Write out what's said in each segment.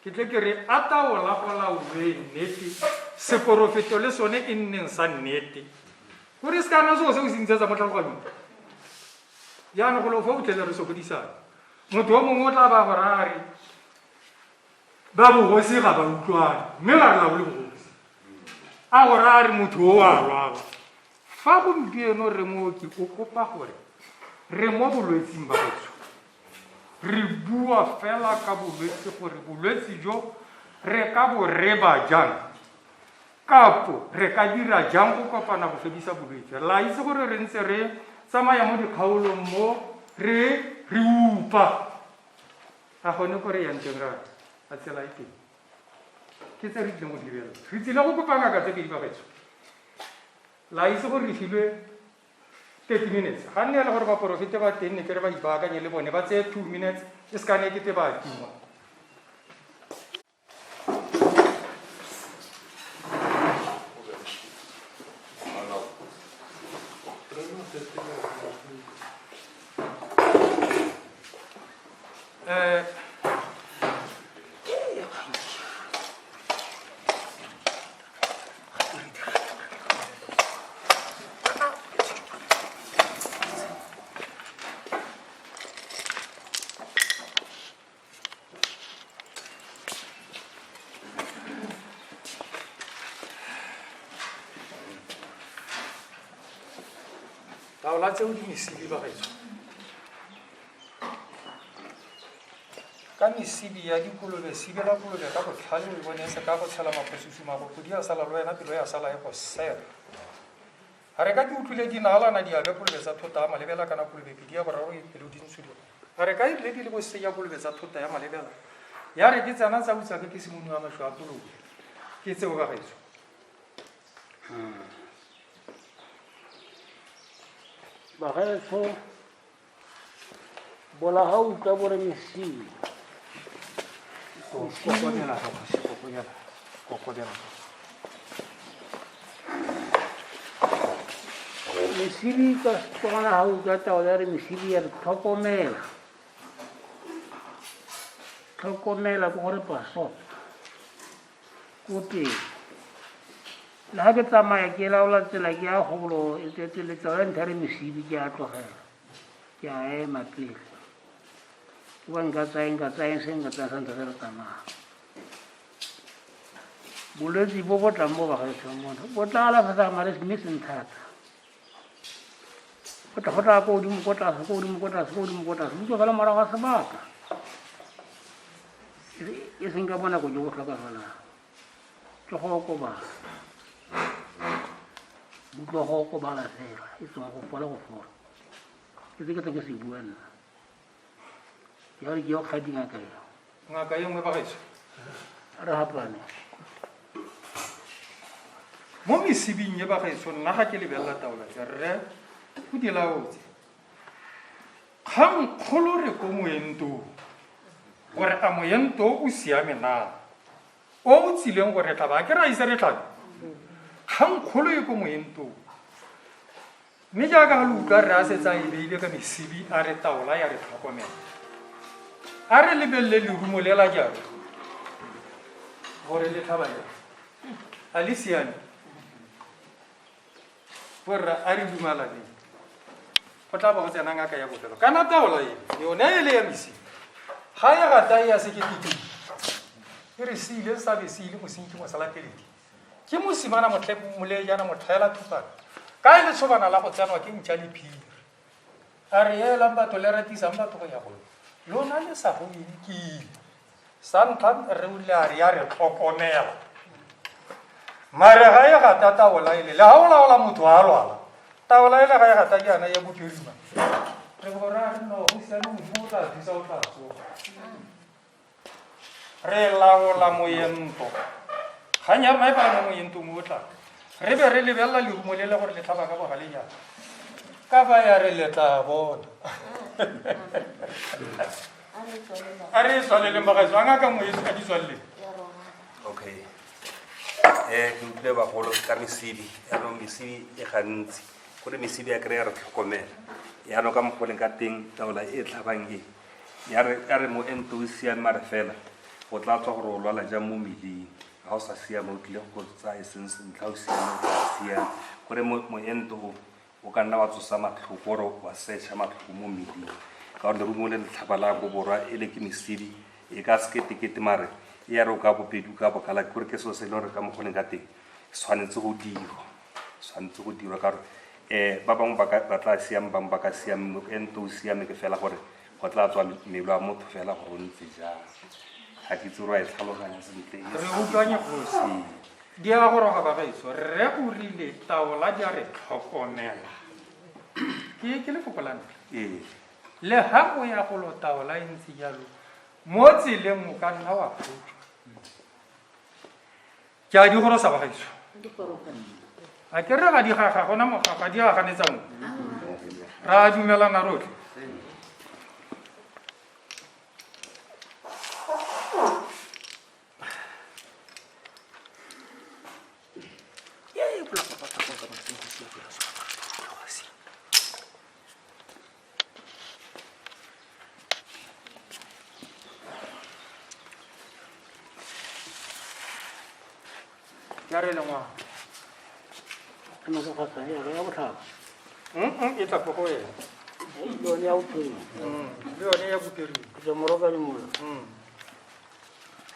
Ke tle ke re a taola go laolwe nnete, seporofeto le sone e nneng sa nnete. Gore se ka nna seo se o se ntshetsa mo tlhaloganyong. Jaanong golo fa o tlele re sokodisana. Motho o mongwe o tla ba gore a re ba bogosi ga ba utlwane mme ga re laole bogosi. A gore a re motho o a lwala. Fa gompieno re mooki o kopa gore re mo bolwetsing ba gaetsho. Re bua fela ka bolwetse gore bolwetse jo re ka bo reba jang kapo re ka dira jang go kopana go fedisa bolwetse. La itse gore re ntse re tsamaya mo dikgaolong mo re re upa. A gone ko re yang teng ra a tsela e teng. Ke tse re tlileng go di lebelela. Re tsile go kopa ngaka tse pedi bagaetsho. La itse gore re filwe 30 minutes. Ga nne le gore baporofete ba teng ne ke re ba ipaakanye le bone ba tseye 2 minutes e se ka ne kete ba tingwa. Eh, Taola tseo di mesili bagaetsho. Ka mesibi ya dikolobe sibela kolobe ka botlhale o e bone se ka go tshela maphasusu magopodi a sala le wena pelo ya sala e go sela. A re ka ke utlwile dinalana diabe kolobe tsa thota ya malebela kana kolobe pedi ya boraro e pelo dintsho di A re ka e rile di le bosenya kolobe tsa thota ya malebela ya re ke tsena tsa utsa ke ke simone wa masho a kolobe ke tseo ba gaetsho. Bagaetsho Bola ga utlwa bo re mesili. Kokobela ga kgosi, kokobela, kokobela. Mesili ka Setswana ga utlwa taolo ya re mesili ya re tlhokomela. Tlhokomela ke gore paso ko pele. Le ga ke tsamaya ke laola tsela ke ya golo e tletse letsao ya ntlha re mesili ke a tlogela. Ke a ema pele. Ke ba nka tsayeng ka tsayeng se nka tsayang sa ntlha se re tsamaya. Bolwetse bo bo tlang bo bagaetsho mona bo tla alafega mare mme seng thata. Go tla go tla ko godimo ko tlase ko godimo ko tlase ko godimo ko tlase bo tswa fela morago ga sebaka. E seng ka bonako jo bo tlhokafalang. Ke go okobala. Utlwa go okobala fela e seng go fola go fola. Ke se ke tla ke se bua nna. Jalo ke yo kgadi ngaka eo. Ngaka e nngwe bagaetsho. Re hapane. Mo mesibing e bagaetsho nna ga ke lebelela taola tse rre o di laotse. Kgang kgolo re ko moentong gore a moento o siame na. O o tsileng go re tlaba, a ke re a ise re tlhabe? Kgang kgolo e ko moentong. Mme jaaka ga lo utlwa rre a setse a e beile ka mesibi a re taola ya re tlhokomela. A re lebelele lerumo le la jalo gore le tlhaba jang. A le siame? Borra a re dumalaneng. Go tla bo go tsena ngaka ya bofelo. Kana taola e, yone e le ya mesi. Ga e rata e ya sekete E re se ile sa be se ile mosenki mosalapeledi. Ke mosimana motle molejana motlhaela thupana. Ka e le tshobana la go tsenwa ke ntša le phiri. A re elang batho le ratisang batho go ya go lona le sa go eng ke ile. Sa ntlha re o ile a re ya re tlhokomela. Mare ga e gata taola ele le ga o laola motho a lwala. Taola ele ga e gata jaana ya bophirima. Re go raya re no go siame Modimo o tla thusa o tla tsoga. Re laola moento. Kgang ya rona e fela mo moentong o tla. Re be re lebelela lerumo le le gore le tlhaba ka bogale jang. Ka fa ya re le tla bona. A re e tswaleleng bagaetsho, a ngaka nngwe a di tswaleleng. Okay. Ke utlwile bagolo ka mesibi, yaanong mesibi e gantsi. Gore mesibi ya kry-a re tlhokomela. Yaanong ka mokgwa o leng ka teng taola e tlhabang e. Ya re ya re moento o siame mare fela. Go tla tswa gore o lwala jang mo mmeleng. Ga o sa siama o tlile go tsaya e seng sentle, ga o siame o tla siama. Gore moento o o ka nna wa tsosa matlhoko ore wa search-a matlhoko mo mmeleng. Ka gore lerumo le letlhaba la ko borwa e le ke mesidi e ka seketekete mare e ya re o ka bopedi o ka bokala kore ke selo se e leng gore ka mokgoneng ka teng se tshwanetse go dirwa. Tshwanetse go dirwa ka gore ba bangwe ba tla siama, bangwe ba ka siame, moento o siame ke fela gore go tla tswa mmele wa motho fela gore o ntse jang. Ga ke itse gore wa e tlhaloganya sentle. Re utlwanye kgosi. Di a goroga bagaetsho, rre o rile taola di a re tlhokomela. Ke lefoko la ntlha. Ee. Le ha o ya go lo taola e ntse jalo, mo tseleng o ka nna wa kgotjwa. Ke a di gorosa bagaetsho. A ke re ga di ga gona mo ga di a ganetsa mo. Ra dumelana rotlhe. Ya re lengwa. Ke no go sa ya ya botlhaba. E tla ko go wena. Le yone ya bophirima. Le yone ya bophirima. Ke tswa moroka le mola.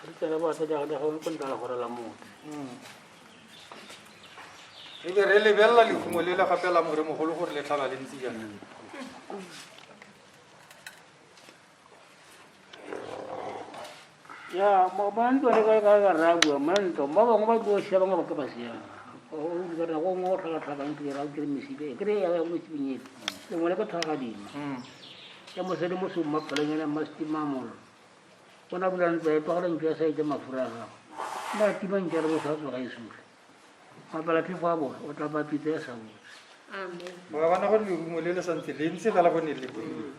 Re tsena ba sa ja ga go ntla go rela motho. Re be re lebelela lehumo le le gape la moremogolo gore le tlhaba le ntse jang. Ya, ma ntlo re ka ra bua, ma ntlo, ba bangwe ba tlo sia, bangwe ba ka ba sia. O ka re go ngo tlhaka ntlo ya ra ke mesibe, ke re ya ya mesibeng e. Le ngwe ka tlhaka dima. Ya mosadi mo se mma phalanyana ma stima molo. Bona bula ntlo e tlogela ntlo ya sa itse mafura a gago. Ba tima ntlo ya re bo sa tswa ga e sutlhe. Mapela phefo a bona, o tla ba pitsa ya sa botse. Amen. Ba bona gore lerumo le le santse le ntse fela go ne le teng.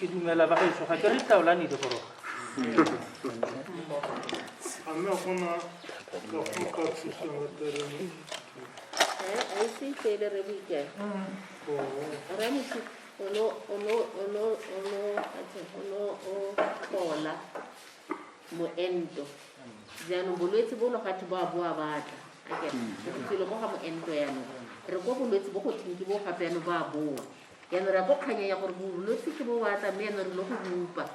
Ke dumela ba gaetsho, ga ke re taolane di goroga. A mme gona ka go ka thusang ka terene? A ise fele re boikae. Rre Motho, o no o tlhola moento. Jaanong bolwetse bo no gatwe bo a boa batla. Akere re fitlhile ko ga moento yaanong. Re ko bolwetse bo go thweng ke bo gape yaanong bo a boa. Jaanong re ya ko kganyeng ya gore bolwetse ke bo batla mme yaanong re ile go bo upa.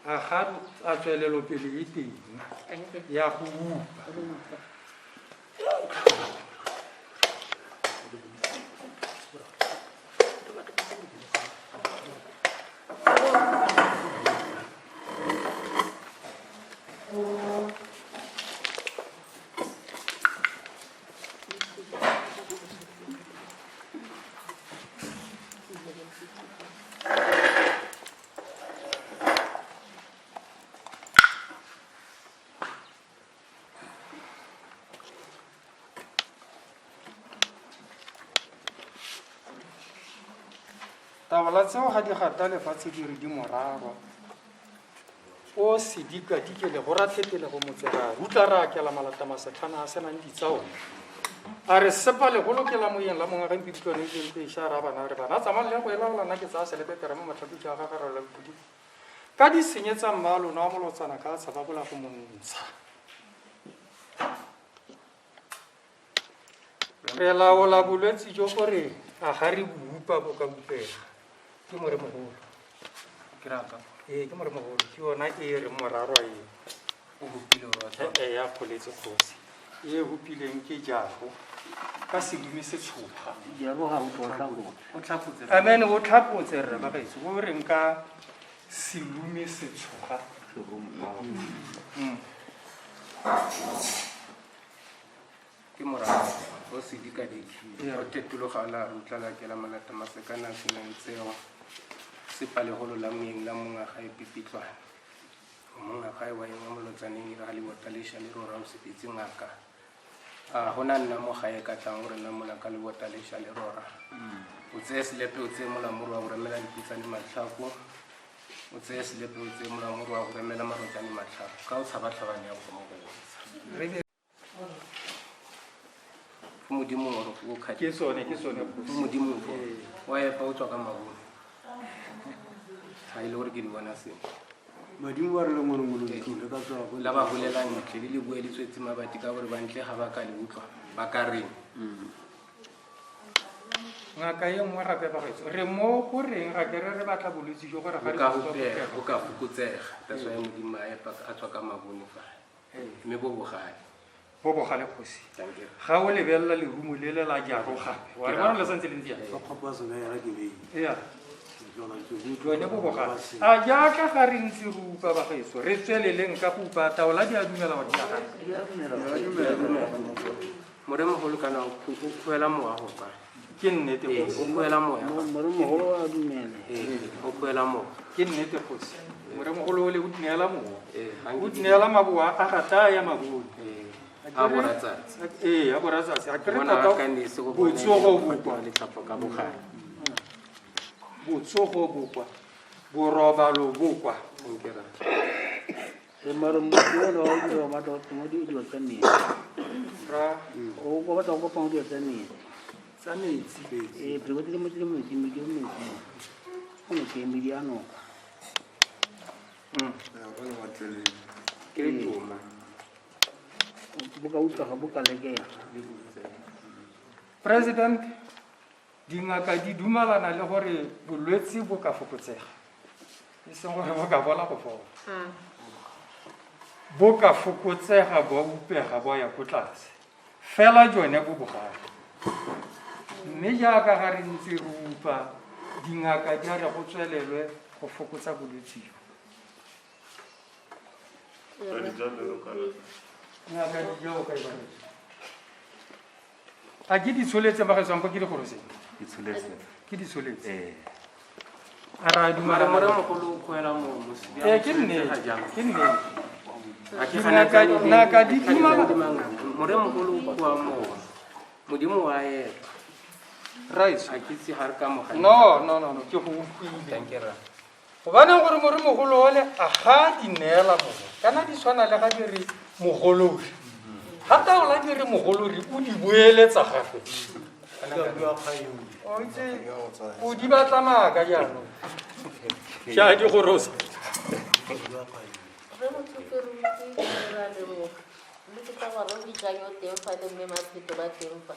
A ga a tswelelopele e teng ya go upa. Go upa. Taola tseo ga di gata lefatshe di re di morarwa. O sedikadike le go ratlhete le go motswera rutla ra akela malata masetlhana a senang ditsao. A re sepa le go lokela moyeng la mongwe ga mpitlwane e leng peiša ra bana re bana tsamayang le go e laola nna ke tsaya selepepere mo matlhapitša a gagwe ra la bopodi. Ka di senyetsa mma lona wa molotsana ka tshaba bola go montsha. Re laola bolwetse jo gore a ga re bo upa bo ka upega. Ke moremogolo. Ke rata. Ee, ke moremogolo. Ke yona e re morarwa e. O hupile o rata. E ya kgoletse kgosi. E hupileng ke jago. Ka sedumi se tshoga. Jago ga o tlo tlhakotse. O tlhakotse. Amen, o tlhakotse rre ba gaetsho. O reng ka selume se tshoga. Ke morago o sedikadike. O tetologa la rutla la kela malata masekana a senang tseo. Sepalegolo la moeng la monga gae pipitlwane. O monga gae wa engwa molotsaneng e ga lebota le ša le rora o sepetse ngaka. A gona nna mo gae ka tlang gore nna mola ka lebota le ša le rora. O tseye selepe o tseye molamoro wa go remela dipitsane matlhako. O tseye selepe o tseye molamoro wa go remela marotsane matlhako. Ka o tshaba tlhabane ya go mo go bontsha. Ko modimong ore ko Ke sone, ke sone ko modimong fo wa epa o tswa ka mabone ga e le gore ke di bona sentle. Badimo ba re le ngwanongwana ntlong le ka tswa go La ba golela ntle le le bue le tswetse mabati ka gore bantle ga ba ka le utlwa ba ka reng. Ngaka e nngwe gape bagaetso re mo go reng ga ke re re batla bolwetse jo gore ga Bo re ka bo hupega, bo ka fokotsega. That's why modimo a epa a tswa ka mabone fa mme bo bogale. Bo bogale kgosi. Thank you. Ga o lebelela lerumo le le la jaro gape wa re bona le santse le ntse jalo. Fa kgopo ya sone yena ke beile. Ea. Ke Jone bo bogale. A jaaka ga re ntse re upa bagaetso re tsweleleng ka go upa taola di a dumela gore di a gana. Moremogolo kana o khuela mowa go kwa. Ke nnete Ee, kgosi. o khuela moya. Moremogolo a dumela. Ee, o khuela mowa. Ke nnete kgosi. Moremogolo o le o neela mowa. Ee, O neela maboa a gata ya mabone. Ee, a boratsatsi. Ee, a boratsatsi. A kere Bona tota ba ka nese go bona botsogo e bo kwa. Letlhapo ka bogare. Botsogo bo kwa. Borobalo bo kwa. Nkera. E mare motho o le wa o dira o batla go tsenya dilo tsa metsi. Ra. O o batla go kopanya dilo tsa metsi. Tsa metsi. Ee, pheko tse di mo tse di mo metsing, medi mo metsing. Go nokeng, medi ya noka. Ke letoma. Bo ka utlwa ga bo ka lekega. President, dingaka di dumalana le gore bolwetse bo ka fokotsega. E seng gore bo ka bola go fola. Bo ka fokotsega, bo upega, bo ya ko tlase. Fela jone bo bogale. Mme jaaka ga re ntse re upa, dingaka di a re go tswelelwe go fokotsa bolwetse jo. Ngaka di ja o kae ba gaetsho? A ke di tsholetse ba gaetsho, ampo ke di goroseng? Di tsholetse. Ke di tsholetse. Ee. A ra dumela. Mare moremogolo o khuela mowa mo se. Ee, ke nnete, ke nnete. A ke Dingaka ganetsane ngaka di dumela. Moremogolo o khuwa mowa. Modimo wa epa. Right. A ke itse ga re ka mo ganetsa. No, no, no, no, ke go utlwile. Thank you, ra. Gobaneng gore moremogolo ole a ga di neela mowa. Kana di tshwana le ga di re mogolori. Ga taola di re mogolori o di boeletsa gape. O itse o di batla maaka jaanong. Ke a di gorosa. Re motsofe re utlwile re a leboga. Mme ke tla gore re ikanyo teng fa le mme Mapheto ba teng fa.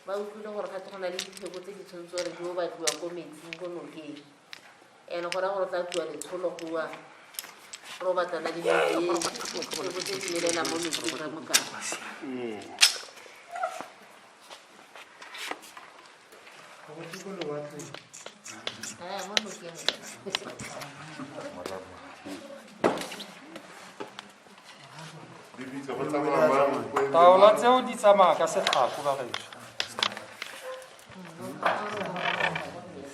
Ba utlwile gore gate go na le dipheko tse di tshwanetse gore di o batliwa ko metsing ko nokeng. Ene go raya gore o tla tliwa letsholo goa re o batlana le metsi e dipheko tse di melelang mo metsing ka mokana. Mo nokeng. Taola tseo di tsamaya ka setlhako ba gaetsho.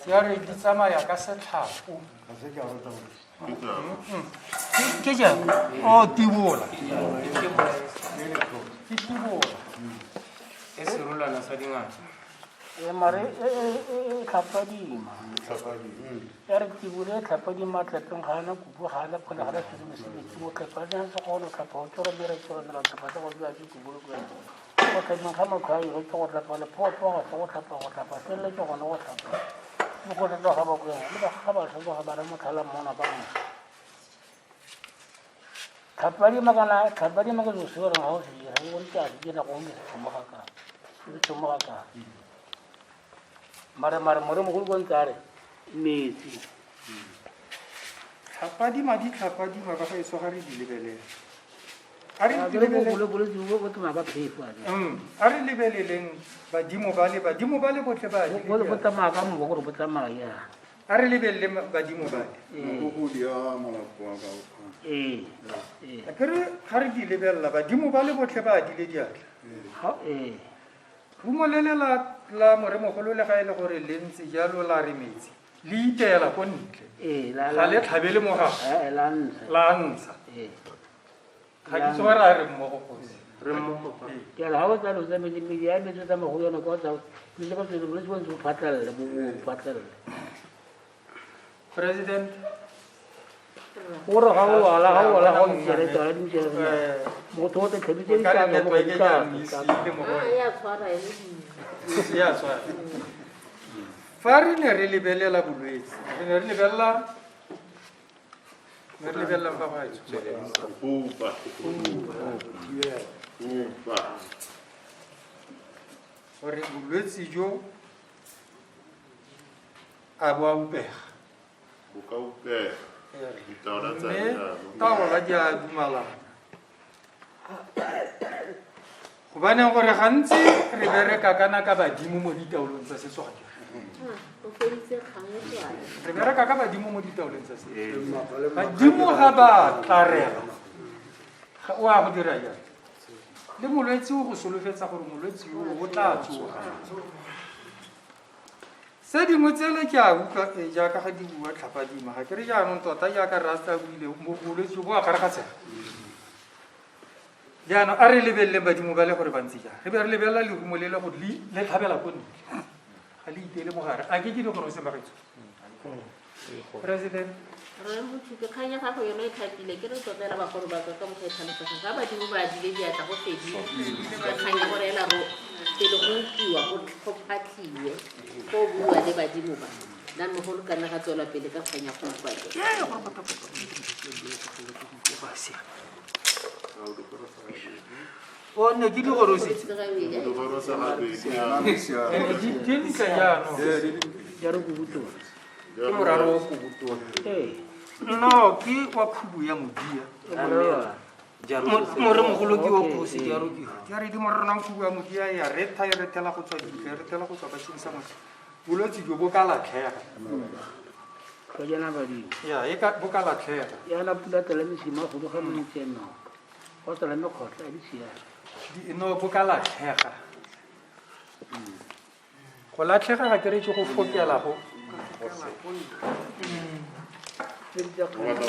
Ya re di tsamaya ka setlhako. Ke jang? O tibola. Ke tibola. E serolwana sa dingaka. E mare e tlhapadima. Ya re tibole e tlhapadima tlapeng ga ana kubu ga ana phone ga ana selo mosebetsi mo tlapa a ntse go no tlhapa o tsoro mere tsoro mera tlhapa tsa go bua ke kubu le kwena. Go tlhapeng ga motho a ire ke go tlhapa le phopho ga se go tlhapa go tlhapa felele ke gone go tlhapa. Mo go tlhapa ga ba kwena le ba ga ba tlhapa ga ba re motlhala mona ba mo. Tlhapadima kana tlhapadima ke se re ga o se dira o ntse a se dira go ntse se ka. Se tshomoga ka. Mare mare moremogolo ko ntse a re metsi. Tlhapadima di tlhapadima ba gaetsho ga re di lebelele. A re A di ke re lebelele. bolwetse bo bo tsamaya ka phefo a ke. A re lebeleleng badimo ba le badimo ba le botlhe ba di Bo bo lebelele. tsamaya ka mowa gore bo tsamaya ya. A re lebelele badimo ba le. Mogodi a molapo wa ka o. Ee. A ke re ga re di lebelela badimo ba le botlhe ba dile diatla. Ha ee. Rumo le le la moremogolo le ga e le gore le ntse jalo la re metsi. Le iteela ko ntle. Ee, la Ga le tlhabele mo gare. Eh, la ntsha. La ntsha. Ee. Ga ke itse gore a re mmogo kgosi. Re mmogo fa. Ke re ha o tsaya tsa metsi, medi ya metsi o tsamaya go yona kwa o tsa- le ba tswele, bolwetse bo ntse bo phatlalle, bo phatlalle. President. Gore ga o lwala ga o lwala ga o ntšere tsala di ntšere motho o te tlhabitse O ka re ditlhare mo network e jaanong e ditlhare. siile mo go Ah, wena. ya tshwara ene. E a tshwara. Fa re ne re lebelela bolwetse, re ne re lebelela ne re lebelelang fa gaetsho? Upa. Upa. Gore bolwetse jo a bo a upega. Bo ka upega. Ditaola tsa Mme rialo. taola di a dumalana. Gobaneng gore gantsi re bereka kana ka badimo mo ditaolong tsa setso ga ke re. O feditse kgang o tswale. Re bereka ka badimo mo ditaolong tsa setso. Badimo ga ba tlarela, o a go dira jang? Le molwetse o go solofetsa gore molwetse yo o tla tsoga. Se dingwe tsele ke a utlwa jaaka ga di bua tlhapadima ga ke re jaanong tota jaaka re a sa buile bolwetse jo bo a kgarakgatshega. Jaanong a re lebeleleng badimo ba le gore ba ntse jang. Re be re lebelela lerumo le le gore le tlhabela ko ntle. Ga le iteele mogare. A ke ke di gore o se bagaetsho? President. Rre Mothupi, kgang ya gago yone e tlhapile ke re tlotlela bagolo ba ka ka mokgwa e tlhalosega ga badimo ba adile diatla go fedile ke kgang ya gore ela pele go utlwiwa go phatlhiwe go bua le badimo ba nna mogolo ka nna ga tswela pele ka kgang ya go utlwa ke. O ne ke di gorositse. Di gorosa gabedi, ya. Di ntle jaanong. Ja re kubutola. Ke moraro wa kubutola. Ee. No, ke wa khubu ya modia. Moremogolo ke wa kgosi ke a rokiwa. Ke a re di morenang khubu ya modia ya retha e rethela go tswa ditle, e rethela go tswa batšheng sa motho. Bolwetse jo bo ka latlhega. Go jana badimo. Ya, e ka bo ka latlhega. Ya la pula tla mesima go duga mo ntseng no. Go tsela mekgotla di siame. No, bo ka latlhega. Go latlhega ga ke re ke go fokela go. O batla go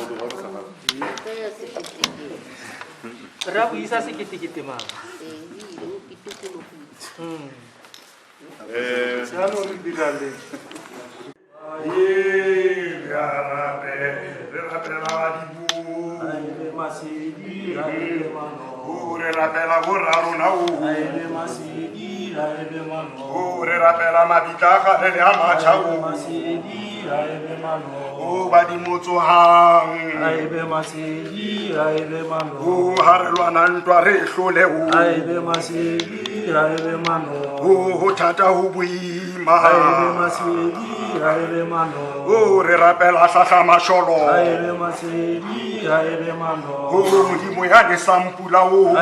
di gorosa gape? Tsaya seketekete. Re a go isa seketekete mang? Ee, o ile o pitikologile. Jaanong re dira le. Ee, re a rapela, re rapela badimo. O re rapela borra rona o. O re rapela mabitla a kgale le a matjha o. O badimo tsohang. O ha re lwana ntwa re hlole o. O ho thata ho boima. O re rapela hlahla masholo. O modimo ya nesang pula o.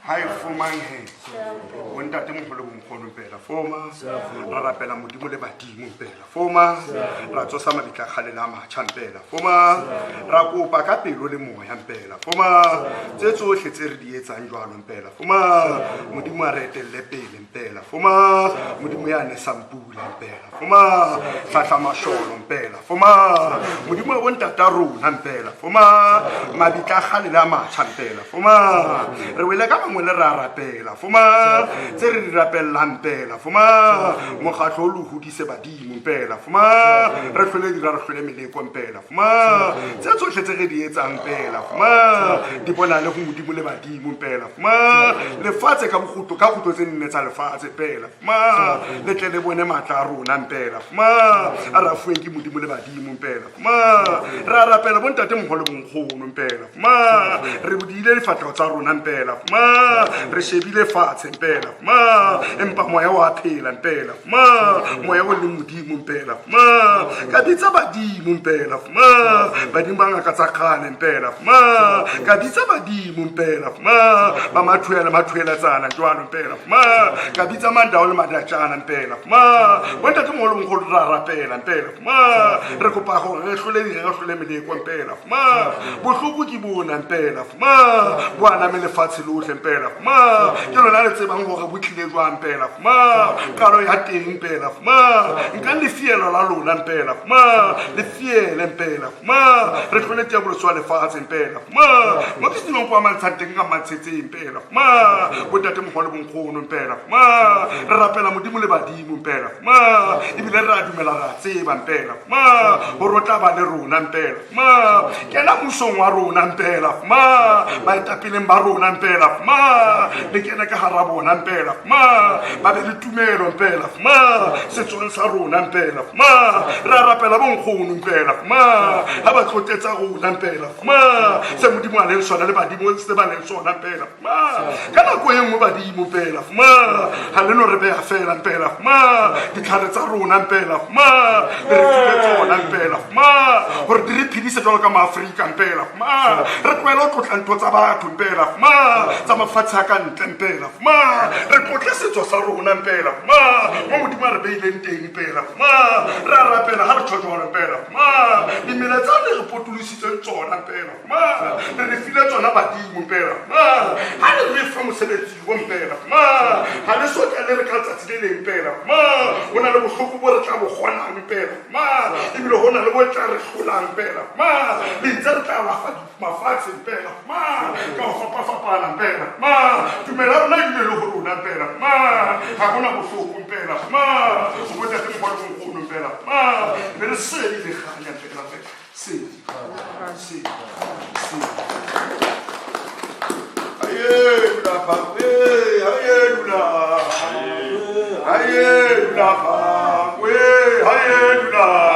Ha e fomang he. Bontate moholo bo nkgono fela foma. Ra rapela modimo le badimo fela foma. Ra tsosa mabitla a kgale le a matjha fela foma. Ra kopa ka pelo le moya fela foma. Tse tsohle tse re di etsang jwalo fela foma. Modimo a re etelle pele fela foma. Modimo ya nesang pula fela foma. Hlahla masholo fela foma. Modimo wa bontata rona fela foma. Mabitla a kgale le a matjha fela foma. Re wele ka mangwele re a rapela foma. Tse re di rapellang fela foma. Mokgatlo o le hodise badimo fela foma. Re hlole dira re hlole meleko fela foma. Tse tsohle tse re di etsang fela foma. Di bonale ho modimo le badimo fela foma. Lefatshe ka bokgutlo ka kgutlo tse nne tsa lefatshe fela foma. Le tle le bone matla a rona fela foma. A ra fuweng ke modimo le badimo fela foma. Re a rapela bontate moholo bo nkgono fela foma. Re bodile difatlhego tsa rona fela foma. Re shebile fatshe fela foma. Empa moya wa phela fela foma. Moya o leng modimo fela foma. Ka bitsa badimo fela foma. Badimo ba ngaka tsa kgale fela foma. Ka bitsa badimo fela foma. Ba mathuela mathuela tsana jwalo fela foma. Ka bitsa mandao le madatjana fela foma. Bontate moholo bo nkgono ra rapela fela foma. Re kopa hore re hlole dira re hlole meleko fela foma. Bohloko ke bona fela foma. Bo aname lefatshe lohle fela foma. Ke lona Lona le tsebang gore bo tlile jwang mpela ma kalo ya teng mpela ma nka lefielo la lona mpela ma le fiele mpela ma re tlole diabolosi wa lefatshe mpela ma mo ke senong kwa mantshang teng ka mantshetseng mpela ma bontate mogolo bonkgono mpela ma re rapela modimo le badimo mpela ma ebile re a dumela re a tseba mpela ma gore o tla ba le rona mpela ma kena musong wa rona mpela ma baetapeleng ba rona mpela ma le kene ka gara bona mpela ma ba be le tumelo mpela ma setsong sa rona mpela ma re a rapela bonkgono mpela ma ga ba tlotletsa rona mpela ma se modimo a leng sona le badimo se ba leng sona mpela ma ka nako e nngwe badimo mpela ma ga le no re beya fela mpela ma ditlhare tsa rona mpela ma re re file tsona mpela ma gore di re phedise jalo ka maaforika mpela ma re tlohele go tlotla ntho tsa batho mpela ma tsa mafatshe a ka ntle mpela ma re tlotle setso sa rona mpela ma mo modimo a re beileng teng mpela ma re a rapela ga re tsho jalo mpela ma dimela tsa le re potolositseng tsona mpela ma re re file tsona badimo mpela ma ga le re fa mosebetsi o mpela ma ga le soka le re ka letsatsi le leng mpela ma go na le botlhoko bo re tla bo kgonang mpela ma ebile go na le bo tla re tlholang mpela ma lentse re tla lafa mafatshe mpela ma ka go fapafapana mpela ma tumela rona ebile le go rona mpela ma ga gona botlhoko mpela ma go botate mogolo bonkgono mpela ma be re sedi le ganya mpela fela sedi sedi sedi. Aye, lula, aye, lula, aye, lula.